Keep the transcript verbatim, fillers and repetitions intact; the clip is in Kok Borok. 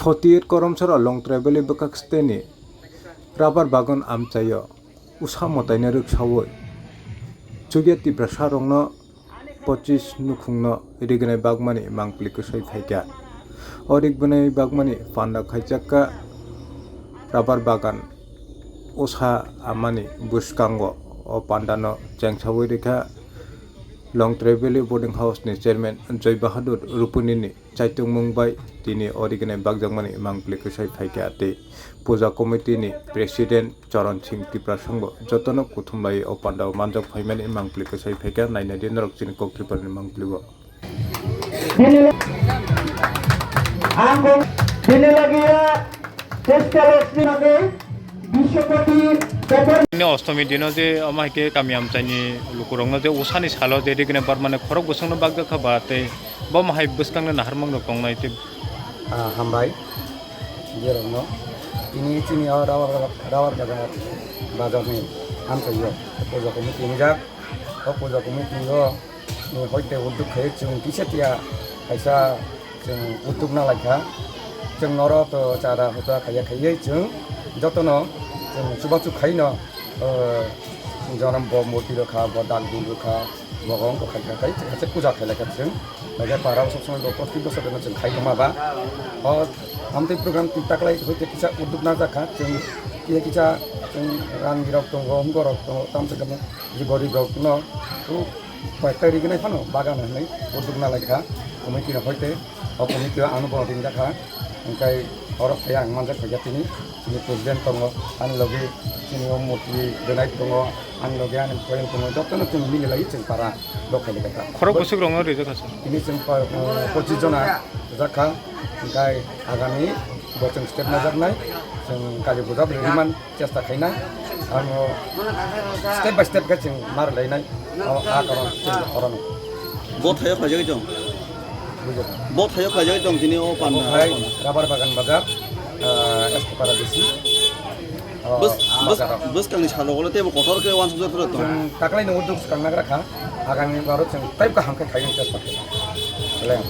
Forty eight Koromsora Longtrai Valley bwkhak steni rubber bagan amchaio usa mwtaino rwksaui chukya Tiprasarokno pochis nukhungno rignai bagmani mangpili kwsai phaikha. O rignai bagmani panda khaijakka rubber bagan usa amani bwskango. O pandano chengsaui rikha Longtrai Valley Boarding House ni chairman Joy Bahadur Rupuni ni chaitungmung bai tini o rignai bagjakmani mangpili kwsai phaikha tei puja committee ni president Charan Singh Tiprasongbo jotono kuthumlai o pandao manjak phaimani mangpili kwsai phaikha. Naina di norok chini kok Tripura ni mangpili o. Bini lo-, ang kong, bini logi ya, Chesta Lakshmi nage, Biswapati, Topor. Ni ostomi dino je omo hai khe kami amchaini lukurokno je usani salo je rignai bagmani khorok bwswkno bagjakha ba tei bo hai bwskangni naharmung rok tongnai tei. Ah, hambai. Borokno tini chini o Rawar, Rawar Bazar, bazarni amchaio puja committee wngjak. O puja committee o ni hoite udduk khai chwng kisa tiya kaisa chwng udduk na laikha. Chwng noro to chara hota khaiya khaiya chwng jotono chwng chubachu khaino, o, jonom bo murti rokha, bo dak dul rokha, bo wng kok khaikha tei kaisa puja khailai kha chwng. Naikhe para o sob somoi bo protiki bosor no chwng khai tongma ba. O amtwi program twi taklai hoite kisa udduk na jakha chwng, kisa kisa chwng rang rok tongo, hwngo rok tongo, tamsa kamo je gorib rok no. Koi koi rignai phano bagan hwnwi udduk na laikha committee rok hoite. O committee o ano bo ringjak kha, hwnkhe oro phai ang manjak kha tini, chini president tongo, ani logi chini o murti donai tongo, ani logi ani poyeng tongo, jotono chwng mili lai chwng para rok khai kha. Khorok bwswk rokno rijak kha sir? Tini chwng pa-, uh, pochis jona rijak kha, hwnkhe agami bo chwng step najaknai, chwng kali puja bo riman chesta khainai, ano step by step khe chwng mar lainai, o a karon chwng orono. Bo thaio khlaijagwi tong. Bujak. Bo thaio khlaijagwi tong tini o panda. Omo hai Rubber Bagan Bazar, ah, S K Para D C. O, bwskangni bwskangni salo olo teibo kotor khe uansukjak phano tong. Chwng taklai no udduk swkang nagra kha, agami baro chwng teibo kaham khe khaina chesta khe. Belai.